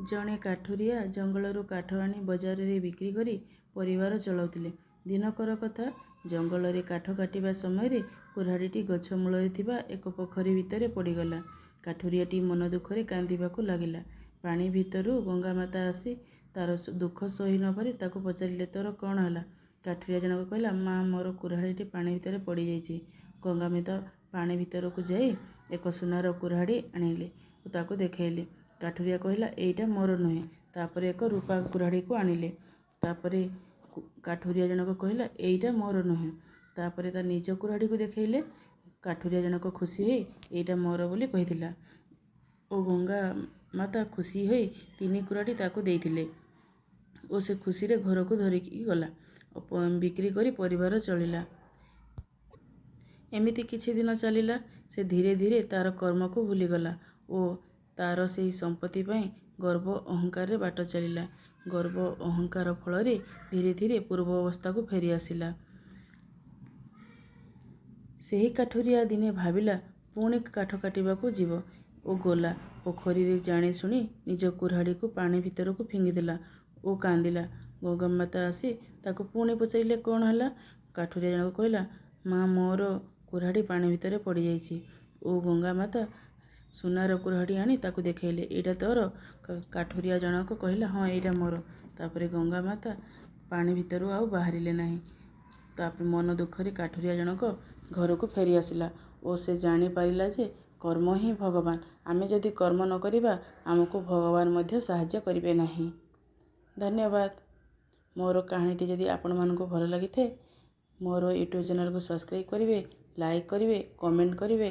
ଜଣେ କାଠୁରିଆ ଜଙ୍ଗଲରୁ କାଠ ଆଣି ବଜାରରେ ବିକ୍ରି କରି ପରିବାର ଚଳାଉଥିଲେ। ଦିନକର କଥା, ଜଙ୍ଗଲରେ କାଠ କାଟିବା ସମୟରେ କୁରାଢ଼ିଟି ଗଛ ମୂଳରେ ଥିବା ଏକ ପୋଖରୀ ଭିତରେ ପଡ଼ିଗଲା। କାଠୁରିଆଟି ମନ ଦୁଃଖରେ କାନ୍ଦିବାକୁ ଲାଗିଲା। ପାଣି ଭିତରୁ ଗଙ୍ଗାମାତା ଆସି ତା'ର ଦୁଃଖ ସହି ନପାରି ତାକୁ ପଚାରିଲେ, ତୋର କ'ଣ ହେଲା? କାଠୁରିଆ ଜଣକ କହିଲା, ମା, ମୋର କୁରାଢ଼ିଟି ପାଣି ଭିତରେ ପଡ଼ିଯାଇଛି। ଗଙ୍ଗାମାତା ପାଣି ଭିତରକୁ ଯାଇ ଏକ ସୁନାର କୁରାଢ଼ି ଆଣିଲେ ଓ ତାକୁ ଦେଖାଇଲେ। କାଠୁରିଆ କହିଲା, ଏଇଟା ମୋର ନୁହେଁ। ତାପରେ ଏକ ରୂପା କୁରାଢ଼ିକୁ ଆଣିଲେ। ତାପରେ କାଠୁରିଆ ଜଣକ କହିଲା, ଏଇଟା ମୋର ନୁହେଁ। ତାପରେ ତା ନିଜ କୁରାଢ଼ିକୁ ଦେଖାଇଲେ। କାଠୁରିଆ ଜଣକ ଖୁସି ହୋଇ ଏଇଟା ମୋର ବୋଲି କହିଥିଲା ଓ ଗଙ୍ଗା ମାତା ଖୁସି ହୋଇ ତିନି କୁରାଢ଼ି ତାକୁ ଦେଇଥିଲେ ଓ ସେ ଖୁସିରେ ଘରକୁ ଧରିକି ଗଲା ଓ ବିକ୍ରି କରି ପରିବାର ଚଳିଲା। ଏମିତି କିଛି ଦିନ ଚାଲିଲା। ସେ ଧୀରେ ଧୀରେ ତା'ର କର୍ମକୁ ଭୁଲିଗଲା ଓ ତା'ର ସେହି ସମ୍ପତ୍ତି ପାଇଁ ଗର୍ବ ଅହଙ୍କାରରେ ବାଟ ଚାଲିଲା। ଗର୍ବ ଅହଙ୍କାର ଫଳରେ ଧୀରେ ଧୀରେ ପୂର୍ବ ଅବସ୍ଥାକୁ ଫେରି ଆସିଲା। ସେହି କାଠୁରିଆ ଦିନେ ଭାବିଲା, ପୁଣି କାଠ କାଟିବାକୁ ଯିବ ଓ ଗଲା। ପୋଖରୀରେ ଜାଣିଶୁଣି ନିଜ କୁରାଢ଼ିକୁ ପାଣି ଭିତରକୁ ଫିଙ୍ଗିଦେଲା ଓ କାନ୍ଦିଲା। ଗଙ୍ଗାମାତା ଆସି ତାକୁ ପୁଣି ପଚାରିଲେ, କ'ଣ ହେଲା? କାଠୁରିଆ ଜଣକ କହିଲା, ମା, ମୋର କୁରାଢ଼ି ପାଣି ଭିତରେ ପଡ଼ିଯାଇଛି। ଓ ଗଙ୍ଗାମାତା ସୁନାର କୁରାଢ଼ି ଆଣି ତାକୁ ଦେଖାଇଲେ। ଏଇଟା ତୋର? କାଠୁରିଆ ଜଣକ କହିଲା, ହଁ, ଏଇଟା ମୋର। ତାପରେ ଗଙ୍ଗାମାତା ପାଣି ଭିତରୁ ଆଉ ବାହାରିଲେ ନାହିଁ। ତାପରେ ମନ ଦୁଃଖରେ କାଠୁରିଆ ଜଣକ ଘରକୁ ଫେରି ଆସିଲା ଓ ସେ ଜାଣିପାରିଲା ଯେ କର୍ମ ହିଁ ଭଗବାନ। ଆମେ ଯଦି କର୍ମ ନ କରିବା, ଆମକୁ ଭଗବାନ ମଧ୍ୟ ସାହାଯ୍ୟ କରିବେ ନାହିଁ। ଧନ୍ୟବାଦ। ମୋର କାହାଣୀଟି ଯଦି ଆପଣମାନଙ୍କୁ ଭଲ ଲାଗିଥାଏ, ମୋର ୟୁଟ୍ୟୁବ୍ ଚ୍ୟାନେଲ୍କୁ ସବସ୍କ୍ରାଇବ୍ କରିବେ, ଲାଇକ୍ କରିବେ, କମେଣ୍ଟ କରିବେ।